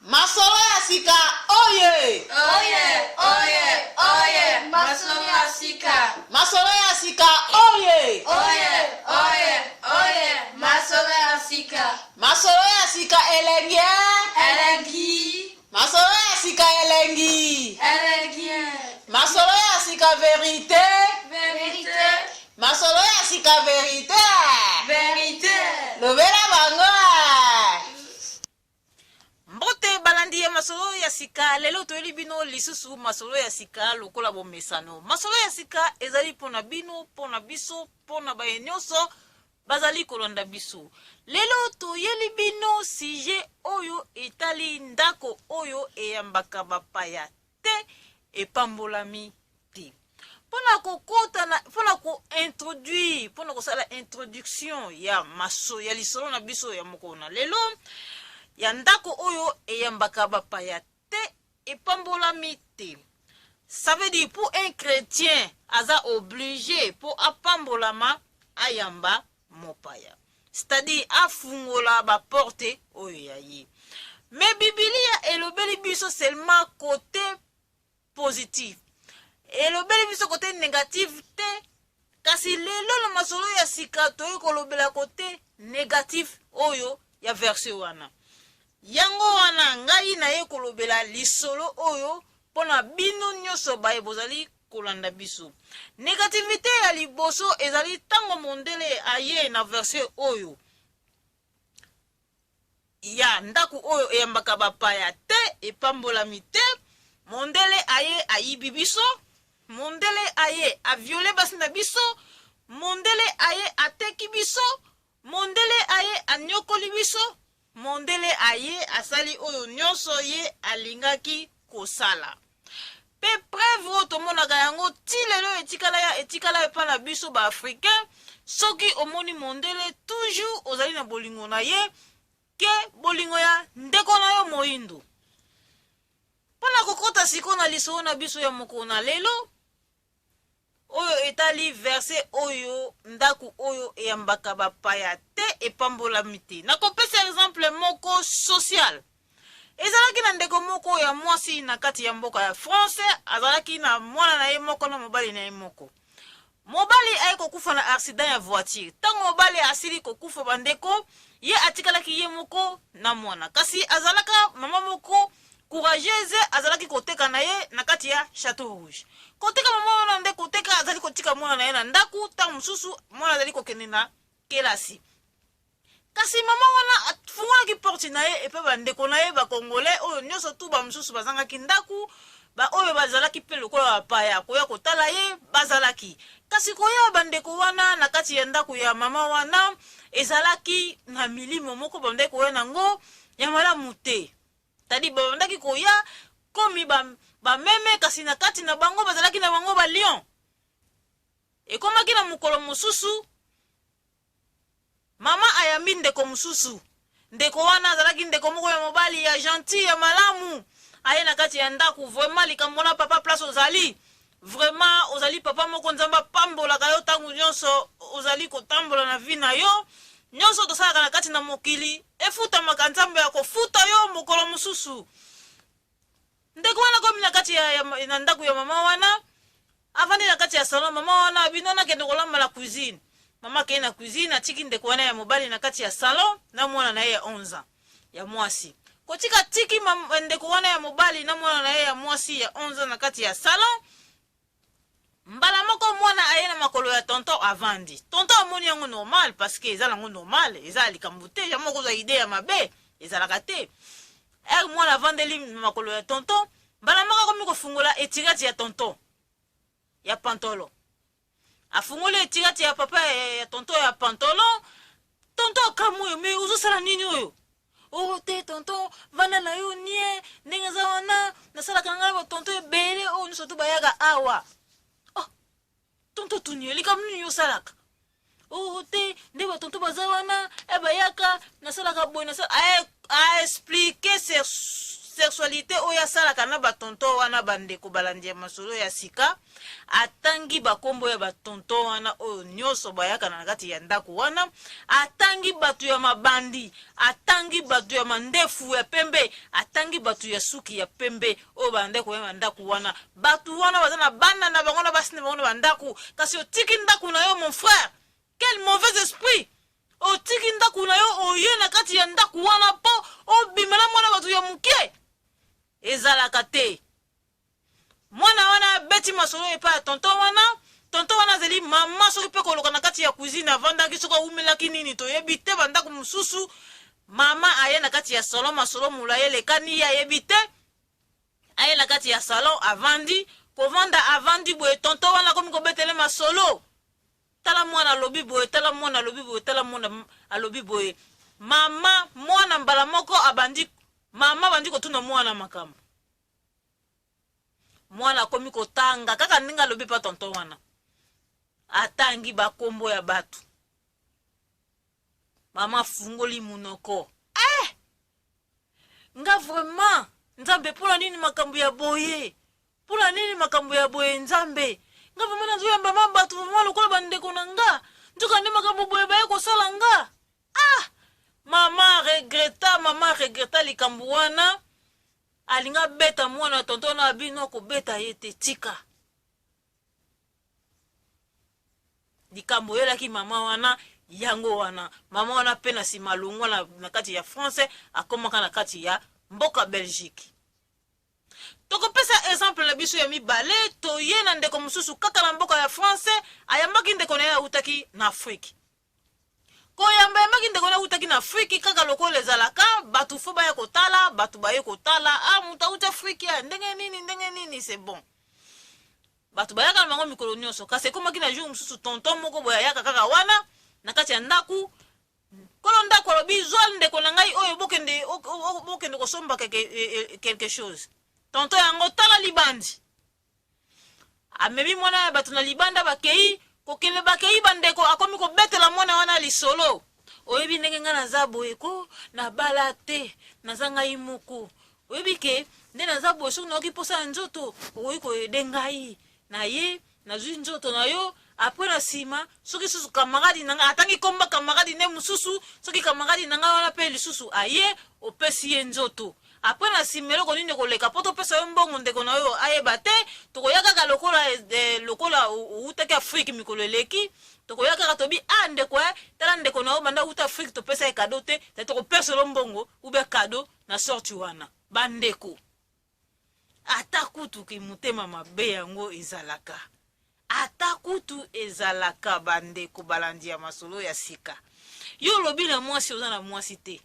Masolo ya sika oye! Oye, oye, oye, masolo ya sika. Masolo ya sika oye! Oye, oye, oye, masolo ya sika. Masolo ya sika elengi eh? Elengi. Masolo ya sika elengi. Elengi. Masolo ya sika verite. Verite. Masolo ya sika verite. Verite. Lobela bango eh. Mbote balandi ya masolo ya sika, lelo toyeli bino lisusu masolo ya sika lokola bomesano. Masolo ya sika ezali mpo na bino, mpo na biso, mpo na baye nyonso bazali kolanda biso. Lelo toyeli bino sujet oyo etali ndako oyo eyambaka bapaya te epambolami te. Pona kokota na pona ko introduire pona kosala introduction ya maso ya lisolo na biso ya mokolo na lelo ya ndako oyo eyambaka bapaya te epambolami te. Ça veut dire pour un chrétien aza oblige po apambolama ayamba mopaya. C'est-à-dire afungola ba porte oyo ya ye. Mais Bibilia elobeli biso seulement cote positif. Elobeli biso cote negatif te. Kasi lelo na masolo ya sika toyei kolobela cote negatif oyo ya verset wana. Yango wana ngai naye kolobela lisolo oyo mpo na bino nyonso baye bozali kolanda biso. Negativite ya liboso ezali ntango mondele aye na verset oyo ya ndako oyo eyambaka bapaya te, epambolami te. Mondele aye ayibi biso, mondele aye aviole basi na biso, mondele aye ateki biso, mondele aye anyokoli biso, mondele aye asali oyo nyonso ye alingaki kosala. Pe preuve oyo tomonaka yango ti lelo etikala ya etikala epa na biso ba africain, soki omoni mondele toujours ozali na bolingo na ye ke bolingo ya ndeko na yo moyindo. Pona kokota sikoyo na lisolo na biso ya mokolo na lelo oyo etali verset oyo ndaku oyo eyambaka bapaya te epambolami te. Nakopesa exemple moko social. Ezalaki na ndeko moko ya mwasi na kati ya mboka ya France, azalaki na mwana na ye moko na mobali na ye moko. Mobali aye kokufa na accident ya voiture. Tango mobali asili kokufa bandeko, ye atikalaki ye moko na mwana. Kasi azalaka mama moko courageuse, azalaki koteka na ye na kati ya Chateau Rouge. Koteka mama wana nde koteka, azali kotika mwana na ye na ndaku, tango mosusu mwana azali kokende na kelasi. Kasi mama wana afungolaki porte na ye epai ba ndeko na ye ba congolais oyo nionso tout ba mosusu bazangaki ndaku, ba oyo bazalaki pe lokola ba paya koya kotala ye bazalaki. Kasi koya ya ba ndeko wana na kati ya ndaku ya mama wana ezalaki na milimo moko babandaki koya na ngo ya malamu te. C'est-à-dire babandaki koya komi ba ba meme kasi na kati na bango bazalaki na bango ba lion. Ekomaki na mokolo mosusu Mama ayambi ndeko mosusu. Ndeko wana azalaki ndeko moko ya mobali ya gentil, ya malamu. Aye na kati ya ndako, vraiment likambo wana papa place ozali. Vraiment ozali papa moko Nzambe apambolaka yo tango nyonso ozali kotambola na vie na yo. Nyonso tosalaka na kati na mokili efutamaka, Nzambe akofuta yo mokolo mosusu. Ndeko wana akomi na kati ya, ya, na ndako ya mama wana, avandi na kati ya salon. Mama wana bino nakende kolamba na cuisine. Mama akei na cuisine, atiki ndeko wana ya mobali na kati ya salon na mwana na ye ya 11 ans ya mwasi. Kotika atiki ndeko wana ya mobali na mwana na ye ya mwasi ya 11 ans na kati ya salon. Mbala moko mwana aye na makolo ya tonton avandi. Tonton amoni yango normal parce que eza nango normal, eza likambo te, yango kozwa idee ya mabe ezalaka te. Heure mwana avandeli na makolo ya tonton, mbala moko akomi kofungola etirette ya tonton ya pantalon. Afungoli etirette ya papa ya tonton ya pantalon. Tonton akamwe, mais ozosala nini oyo? Oh te tonton, vanda na yo nie, ndenge eza wana, nasalaka ngai ba tonton ebele oyo nyonso tu bayaka awa. Oh, tonton tuni yo, likambo nini yo osalaka? Oh te, nde ba tonton baza wana, e bayaka, nasalaka boye, nasala, a, a expliquer Sexualite oyo asalaka na ba tonton wana ba ndeko balandi ya masolo ya sika atangi ba kombo ya ba tonton wana oyo nioso bayaka na kati ya ndaku wana atangi batu ya mabandi atangi batu ya mandefu ya pembe atangi batu ya suki ya pembe oyo bandaki koya na ndaku wana batu wana baza na bana na bango na basi na bango na ba ndaku kasi otiki ndaku na yo mon frère quel mauvais esprit Otiki ndako na yo oye na kati ya ndako wana mpo obima na mwana bato ya moke? Ezalaka te. Mwana wana abeti masolo epai ya tonton wana. Tonton wana azali mama soki mpe koloka na kati ya cuisine avandaki soki awumelaki nini toyebi te bandako mosusu. Mama aye na kati ya salon masolo molayi elekani ye ayebi te. Aye na kati ya salon avandi, kovanda avandi boye tonton wana akomi kobetele masolo. Tala mwana alobi boye, tala mwana alobi boye, tala mwana alobi boye. Mama mwana mbala moko abandi mama abandi kotuna mwana makambo. Mwana akomi kotanga kaka ndenge alobi pa tonton wana. Atangi bakombo ya bato. Mama afungoli munoko. Eh! Nga vraiment Nzambe pona nini makambo ya boye? Pona nini makambo ya boye Nzambe? Nga vraiment nazoyamba ma bato vraiment lokola bandeko na nga. Nzoka nde makambo boye baye kosala nga. Ah! Mama regreta, mama regreta likambo wana. Alinga beta mwana tonton na bino kobeta ye te tika. Likambo oyelaki mama wana yango wana mama wana pe na sima alongwa na, na kati ya France akomaka na kati ya mboka Belgique. Tokopesa exemple na biso ya mibale, toye na ndeko mosusu kaka na mboka ya France, ayambaki ndeko na ye awutaki na Afrique. Koyamba yambaki ndeko na awutaki na Afrique kaka lokola ezalaka bato fo baya kotala, bato baye kotala, ah moto awuti Afrique ya ndenge nini ndenge nini c'est bon. Bato bayaka na bango mikolo nyonso, kasi ekomaki na jour mosusu tonton moko boye ayaka kaka wana na kati ya ndaku. Nkolo ndako alobi zwa ndeko na ngai oyo bokende, bokende kosomba quelque, e, e, quelque chose. Tonton yango tala libandi amemi mwana ya bato na libanda, bakei kokende, bakei bandeko, akomi kobetela mwana wana lisolo. Oyebi ndenge ngai naza boye ko, nabala te, naza ngai moko. Oyebi ke nde naza boye, soki nayoki mposa ya nzoto, okoki koyede ngai na ye, nazwi nzoto na yo. Apres na nsima, soki susu kamaradi na ngai atangi komba kamaradi nde mosusu, soki kamaradi na ngai wana mpe lisusu aye, opesi ye nzoto. Apres na nsima eloko nini ekoleka mpo topesa yo mbongo ndeko na yo ayeba te, tokoya kaka lokola eh, lokola owutaki Afrique mikolo eleki, tokoya kaka tobi ah ndeko eh, tala ndeko na yo banda wuta Afrique topesa ye cadeau te, tokopesa yo mbongo ou bien cadeau na sorti wana. Bandeko, ata kutu kimotema mabe yango ezalaka, ata kutu ezalaka. Bandeko balandi ya masolo ya sika, yo olobi na mwasi oza na mwasi te,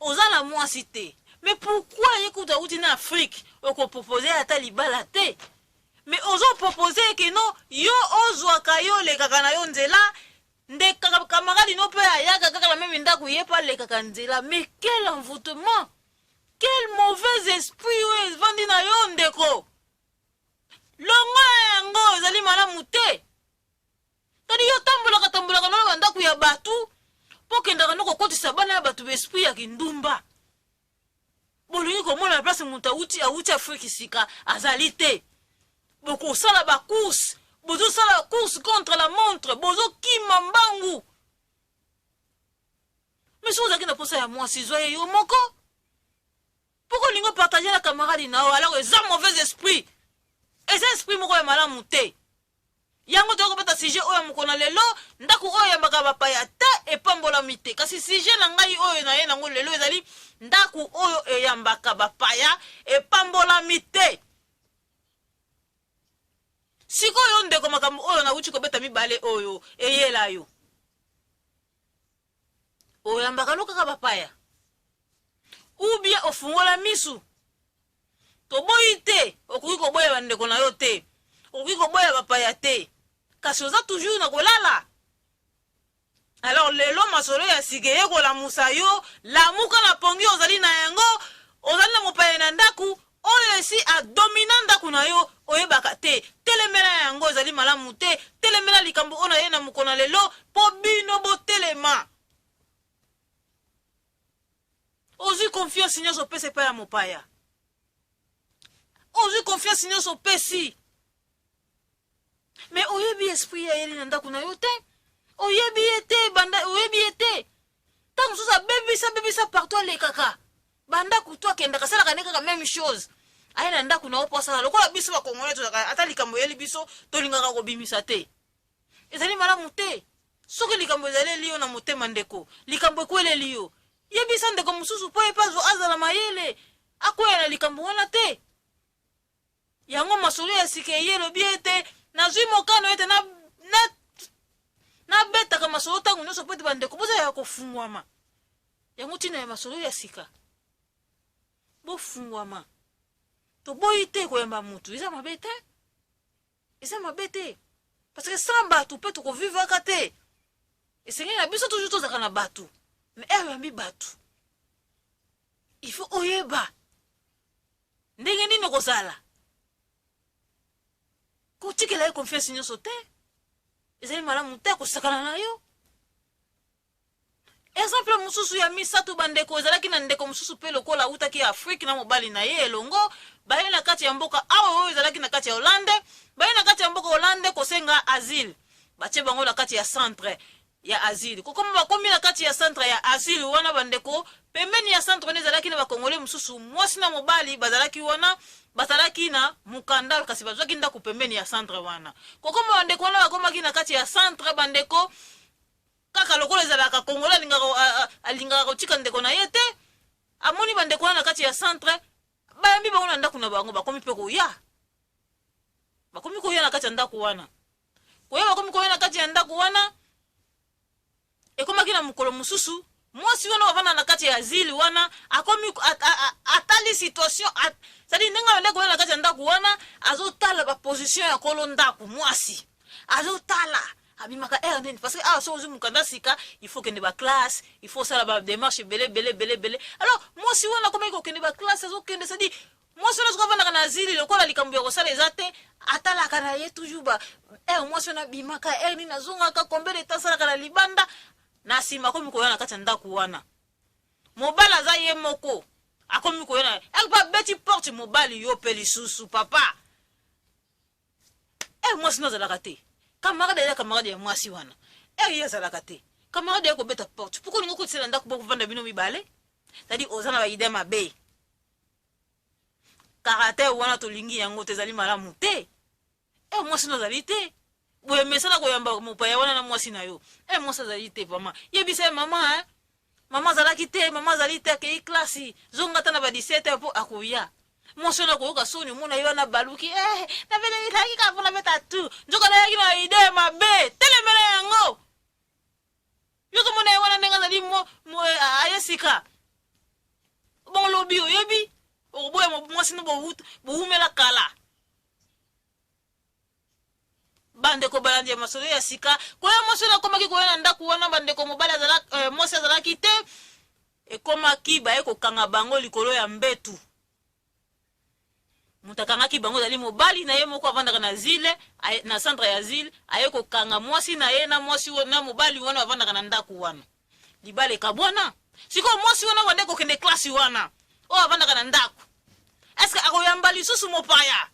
oza na mwasi te, mais pourquoi ye kutu awuti na Afrique okopropose ata libala te, mais ozopropose ke non yo ozwaka yo olekaka na yo nzela nde camarade no pe ayaka kaka na meme ndaku ye pe alekaka nzela. Mais quel envoutement, quel mauvais esprit oyo evandi na yo ndeko. Longola yango ezali malamu te. Tadi yo tambolaka tambolaka na ba ndaku ya batu po okendaka no kokotisa bana ya batu ba esprit ya kindumba. Bolingi komona place moto awuti awuti Afrique sika azali te. Bokosala ba course, bozosala course contre la montre, bozokima mbangu. Mais soki ozalaki na posa ya mwasi zwa ye yo moko. Pourquoi olingi opartage na camarade na yo? Alors eza mauvais esprit, eza esprit moko ya malamu te. Yango toyaki kobeta sujet oyo ya mokolo na lelo, ndako oyo eyambaka bapaya te epambolami te. Kasi sujet na ngai oyo naye nango lelo ezali ndako oyo eyambaka bapaya epambolami te. Sikoyo ndeko, makambo oyo nawuti kobeta mibale oyo eyela yo, oyambaka no kaka bapaya ou bien ofungola misu? Toboyi te, okoki koboya bandeko na yo te, okoki koboya bapaya te, kasi oza toujours na kolala. Alors lelo masolo ya sika eye kolamusa yo, lamuka na pongi ozali na yango, ozali na mopaya na ndaku oyo esi adomina ndaku na yo, oyebaka te. Telemela yango, ezali malamu te. Telemela likambo oyo naye na mokolo na lelo mpo bino botelema. Ozwi ko confiance nyonso opesa epai ya mopaya. Ozwi confiance nyonso opesi. Mais oyebi esprit ya yeli na ndako na yo te. Oyebi ye te, banda oyebi ye te. Ntango mosusu abebisa bebisa partout alekaka. Banda kutu akendaka asalaka nde kaka meme chose. Aye na ndako na yo mpo asala lokola biso ba Congolais tozalaka ata likambo eyeli biso tolingaka kobimisa te. Ezali malamu te. Soki likambo ezaleli yo na motema ndeko, likambo ekweleli yo, yebisa ndeko mosusu mpo ye mpe azala mayele, akweya na likambo wana te. Yango masolo ya sika eye elobi ete nazwi mokano ete na, na, nabetaka masolo ntango nyonso mpo ete bandeko bozala ya kofungwama. Yango ntina ya masolo ya sika. Bofungwama. Toboyi te koyamba motu, eza mabe te. Eza mabe te. Parce que sans bato mpe tokovivaka te. Esengeli na biso toujours tozalaka na bato. Mais heure oyambi bato, il faut oyeba ndenge nini okozala. Kotikela ye confiance nyonso te. Ezali malamu te kosakana na yo. Exemple mosusu ya misato, bandeko, ezalaki na ndeko mosusu mpe lokola awutaki Afrique na mobali na ye elongo, baye na kati ya mboka awa oyo ezalaki na kati ya Hollande, baye na kati ya mboka Hollande kosenga asile. Batie bango na kati ya centre ya asile. Kokoma bakomi na kati ya centre ya asile wana, bandeko, pembeni ya centre wana ezalaki na ba Congolais mosusu, mwasi na mobali bazalaki wana, bazalaki na mokanda kasi bazwaki ndako pembeni ya centre wana. Kokoma bandeko wana bakomaki na kati ya centre, bandeko, Kaka lokola ezalaka congolais alingaka alingaka kotika ndeko na ye te, amoni ba ndeko wana na kati ya centre, bayambi bango na ndako na bango, bakomi pe koya. Bakomi koya na kati ya ndako wana. Koya bakomi koya na kati ya ndako wana, ekomaki na mokolo mosusu, mwasi wana bavanda na kati ya asile wana, akomi atali situation, c'est-à-dire ndenge abandaki koya na kati ya ndako wana, azotala ba position ya kolo ndako, mwasi. Azotala abimaka heure nini, parce que awa soki ozwi mokanda sika, il faut okende ba classe, il faut osala ba démarche ebele ebele ebele ebele. Alors mwasi wana akomaki kokende ba classe, azokende, c'est-à-dire mwasi wana soki avandaka na asile lokola likambo ya kosala eza te, atalaka na ye toujours ba heure mwasi wana abimaka, heure nini azongaka, combien de temps asalaka na libanda. Na nsima akomi koya na kati ya ndako wana, mobali aza ye moko, akomi koya na heure mpe abeti porte, mobali yo mpe lisusu papa. Eh mwasi no azalaka te. Camarade ya camarade ya mwasi wana. Eh ye azalaka te. Camarade ya kobeta porte. Pourquoi olingi okotisa na ndako bokovanda bino mibale? C'est-à-dire oza na ba idée mabe. Caractère wana tolingi yango te, ezali malamu te. Eh mwasi no azali te. Boye mesana koyamba mopaya wana na mwasi na yo. Eh mwasi azali te vraiment. Yebisa ye mama hein. Mama azalaki te, mama azali te, akei klasi. Zonga ata na ba 17 heures po akoya. Mwasi wana akoyoka soni, omona ye wana abaluki, eh, nayaki kaka po nabeta tour. Nzoka nayaki na idee mabe. Telemela yango. Yo ozomona ye wana ndenge azali mo, mo, eh, aye sika. Bongo lobi oyebi, okoboya mwasi no bowumela kala. Bandeko balandi ya masolo ya sika, koya mwasi wana akomaki koya na ndako wana, bandeko mobali azalaki, eh, mwasi azalaki te, ekomaki baye kokanga bango likolo ya mbetu. Moto akangaki bango ezali mobali na ye moko avandaka na zile, na centre ya zile, aye kokanga mwasi na ye na mwasi na mobali wana bavandaka na ndako wana. Libala ekabwana. Sikoyo mwasi wana wande kokende klasi wana, oyo avandaka na ndako, eske akoyamba lisusu mopaya?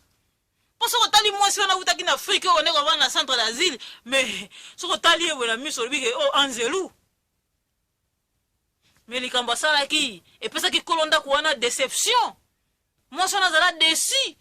Po soki otali mwasi wana awutaki na Afrique oyo ndeko avanda na centre d'asile, mais soki otali ye boye na miso olobi ke oh anzelu. Mais likambo asalaki epesaki kolo ndako wana deception. Mwasi wana azala deçu.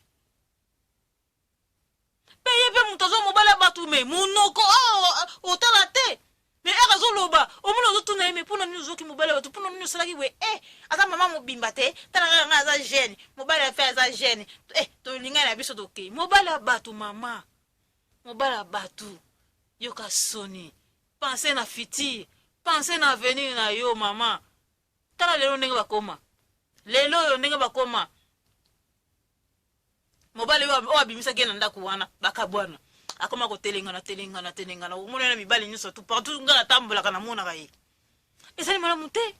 Pe ye pe moto azo mobali ya bato mais monoko oh, otala te. Mais heure azoloba omoni ozotuna ye mais pona nini ozoki mobali ya bato, pona nini osalaki boye eh aza mama mobimba te, tala kaka ngai aza jeune, mobali ya fe aza jeune eh tolingani na biso tokei mobali ya bato mama, mobali ya bato yoka soni, pense na futur, pense na avenir na yo mama. Tala lelo ndenge bakoma, lelo oyo ndenge bakoma mobali oyo abimisaki ye na ndako wana bakabwana, akoma kotelengana telengana telengana, omona na mibali nyonso tu partout ngai natambolaka namonaka ye. Ezali malamu te,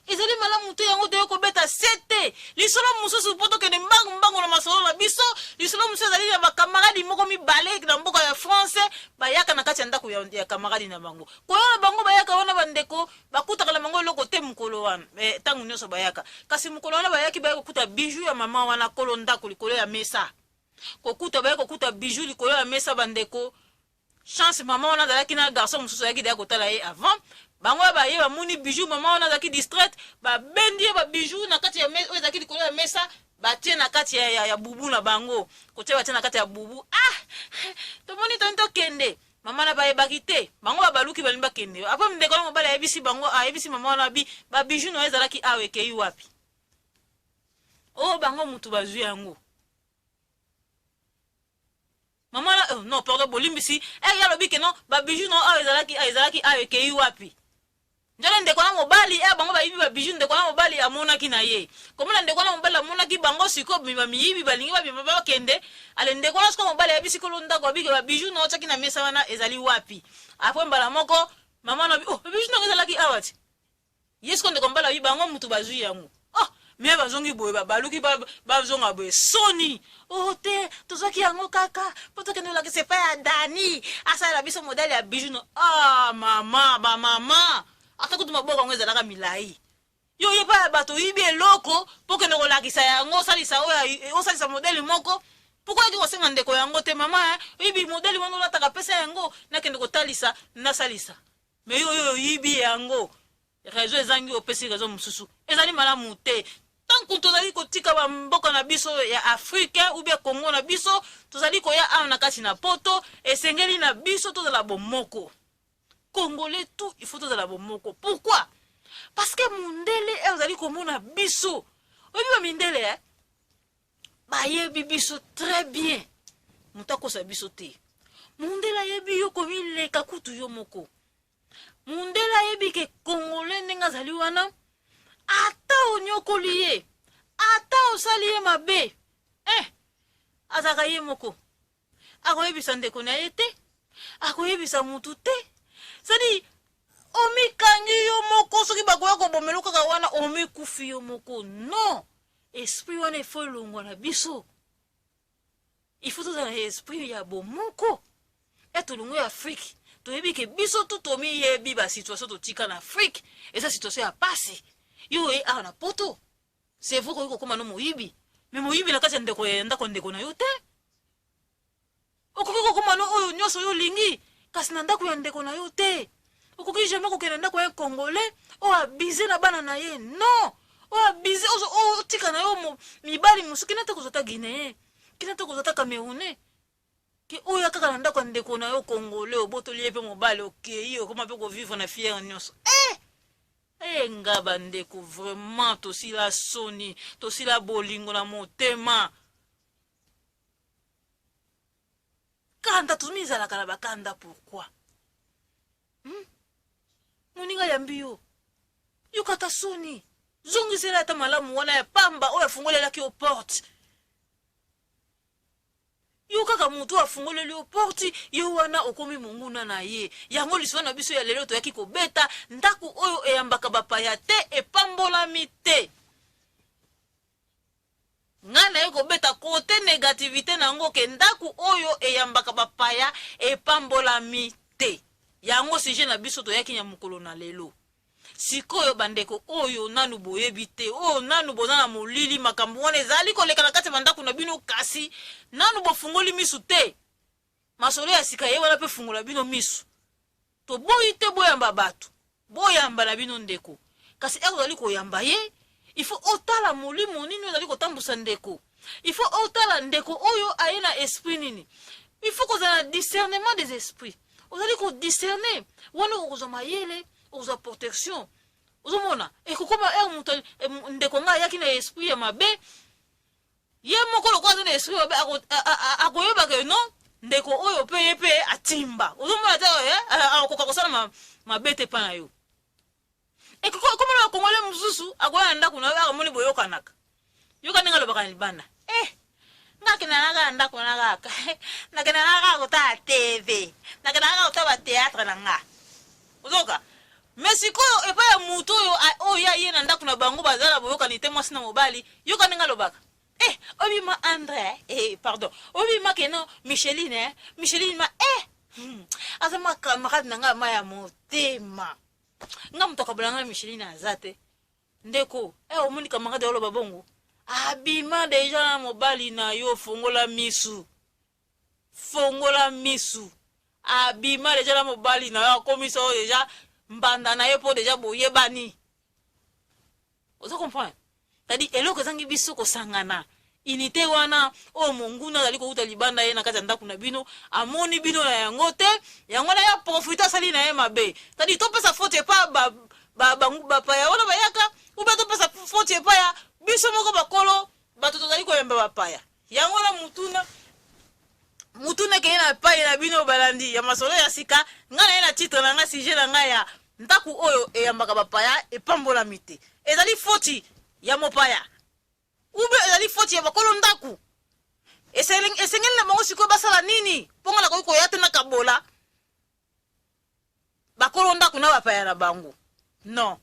ezali malamu te. Yango toye kobeta sete. te. Lisolo mosusu mpo tokende mbangu mbangu na masolo na biso, lisolo mosusu ezali ya bakamaradi moko mibale na mboka ya France, bayaka na kati ya ndako ya, ya kamaradi na bango. Koya na bango bayaka wana bandeko, bakutaka na bango eloko te mokolo wana, eh, ntango nyonso bayaka. Kasi mokolo wana bayaki bayaki kokuta bijou ya mama wana kolo ndako likolo ya mesa. Kokuta bayaki kokuta bijou likolo ya mesa bandeko. Chance mama wana azalaki na garçon mosusu ayaki deya kotala ye avant. Bango ya baye bamoni bijou mama wana azalaki distraite, babendi ye ba bijou na kati ya mesa oyo ezalaki likolo ya mesa, batie na kati ya, ya, ya bubu na bango. Kotia batie na kati ya bubu. Ah! Tomoni toni tokende. Mama na bayebaki te. Bango babaluki balingi bakende. Après ndeko na mobali ayebisi bango, ayebisi mama wana bi ba bijou na yo ezalaki awa ekei wapi? Oh bango mutu bazwi yango. Maman na oh, non pardon bolimbisi eh ya lobi ke non ba bijoux non awa ezalaki ah, ezalaki awa ekei wapi njole ndeko na mobali eh bango bayibi ba bijoux ndeko na mobali amonaki na ye komona ndeko na mobali amonaki bango sikoyo bima miyibi balingi babima bakende ale ndeko na sikoyo mobali ayebisi kolo ndako abike ba bijoux na otiaki na mesa wana ezali wapi apres mbala moko mama na oh ba bijoux nanga ezalaki awa ti Ye sikoyo ndeko mobali abi bango mutu bazui yango oh mais bazongi boye babaluki bazonga boye soni oh te tozwaki yango kaka mpo tokende kolakisa epai ya Dani asalela biso modele ya bijou no ah mama ba mama ata kutu maboko yango ezalaka milai yo ye epai ya bato oyibi eloko mpo okende kolakisa yango osalisa oyo osalisa modele moko pourquoi oyaki kosenga ndeko yango te mama oyibi modele wana olataka pesa yango nakende kotalisa nasalisa Mais yo oyo oyibi yango raison ezangi opesi raison mosusu ezali malamu te. Tant tozali kotika ba mboka na biso ya Afrique ou bien Congo na biso tozali koya awa na kati na poto esengeli na biso tozala bomoko. Congolais tout il faut tozala bomoko. Pourquoi? Parce que mundele eh, ozali komona biso. Oyebi ba mindele eh? Bayebi biso très bien. Moto akosa biso te. Mundele ayebi yo komileka kutu yo moko. Mundele ayebi ke Congolais ndenge azali wana, ata onyokoli ye, ata osali ye mabe, eh, azalaka ye moko. Akoyebisa ndeko na ye te, akoyebisa mutu te. C'est-à-dire, omikangi yo moko, soki bakoya kobomela kaka wana, omikufi yo moko. Non! Esprit wana il faut elongwa na biso. Il faut tozala na esprit ya bomoko. E tolongwe Afrique, toyebi ke biso tu tomiyebi ba situation totika na Afrique, eza situation ya pasi. Yo oye awa na poto, c'est vrai okoki kokoma no moyibi, mais moyibi na kati ya ndeko ya ndako ndeko na yo te. Okoki kokoma no oyo nyonso yo olingi, kasi na ndako ya ndeko na yo te. Okoki jamais kokende na ndako ya Congolais oyo abize na bana na ye. Non! Oyo abize, otika na yo mibali mosusu, kina te kozwa ata Guinéen, kina te kozwa ata Camerounais. Ke oyo kaka na ndako ya ndeko na yo Congolais, obotoli ye pe mobali, okei, okoma pe kovivre na fière nyonso. Eh! Eh nga ba ndeko vraiment tosila soni, tosila bolingo na motema. Kanda tomizalaka na bakanda pourquoi? Hmm? Moninga yambi yo. Yoka ata soni. Zongisela ata malamu wana ya pamba oyo afungolelaki yo porte. Yo kaka moto oyo afungoleli yo porte, yo wana okomi monguna na ye. Yango lisolo na biso ya lelo toyaki kobeta ndako oyo eyambaka bapaya te epambolami te. Ngai naye kobeta cote negativite na yango ke ndaku oyo eyambaka ba paya epambolami te. Yango sujet na biso toyaki ya mokolo na lelo. Sikoyo ba ndeko oyo nanu boyebi te, oyo nanu boza na molili, makambo wana ezali koleka na kati ya ba ndaku na bino kasi nanu bofungoli misu te. Masolo ya sika ye wana pe fungola bino misu. Toboyi te boyamba batu. Boyamba na bino ndeko. Kasi heure ozali koyamba ye, il faut otala molimo nini oyo ezali kotambusa ndeko. Il faut otala ndeko oyo aye na esprit nini. Il faut kozala na discernement des esprits. Ozali ko discerner, wana okozwa mayele, okozwa protection. Ozomona, ekokoma heure moto ndeko nga ayaki na esprit ya mabe, Ye moko lokola aza na esprit mabe akoyeba ke non ndeko oyo pe ye pe atimba. Ozomona te eh, akoka kosala mabe te epa na yo. Ekomona ba Congolais mosusu akoya na ndako na yo akamoni boyokanaka. Yoka ndenge alobaka na libanda. Eh, nga akenda na kaka ndako na kaka. Nakenda na kaka kotala TV. Nakenda na kaka kotala ba theatre na nga. Ozoka? Mais sikoyo epai ya moto oyo oyo ye aye na ndako na bango, baza na boyokani te, mwasi na mobali. Yoka ndenge alobaka: "Eh, obima André, eh, pardon, obima keno Micheline, eh? Micheline ma, eh, aza ma camarade na ngai ma ya motema. Nga moto akabola ngai na Micheline aza te." Ndeko, eh, omoni camarade oloba bongo, abima déjà na mobali na yo. Fongola misu, fongola misu. Abima déjà na mobali na yo, akomisa oyo déjà mbanda na ye, mpo déjà boyebani. Oza comprendre? C'est-à-dire eloko ezangi biso kosangana, unité wana oyo monguna azali kouta libanda ye na kati ya ndako na bino, amoni bino na yango te. Yango na ye aprofite, asali na ye mabe. C'est-à-dire topesa faute epa bapaya wana bayaka, ube topesa faute epa ya biso moko bakolo bato tozali koyamba bapaya. Yango na mutuna, mutuna ekei na epai na bino balandi ya Masolo ya Sika. Ngai na ye na titre na ngai, sujet na ngai ya ndako oyo eyambaka bapaya epambolami te. Ezali foti ya mopaya ube ezali foti ya bakolo ndako? Esengeli na bango sikoyo basala nini? Mpo nga nakoki koya te na kabola bakolo ndako na bapaya na bango, non.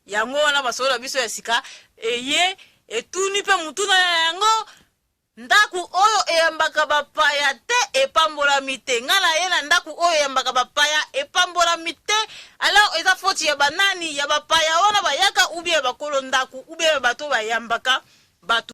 Yango wana Masolo na biso ya Sika eye etuni mpe mutuna ya yango: ndako oyo eyambaka bapaya te epambolami te. Ngai na ye na ndako oyo eyambaka bapaya epambolami te. Alors eza foti ya banani? Ya bapaya wana bayaka, ubie ya bakolo ndako, ubie ya bato bayambaka bato?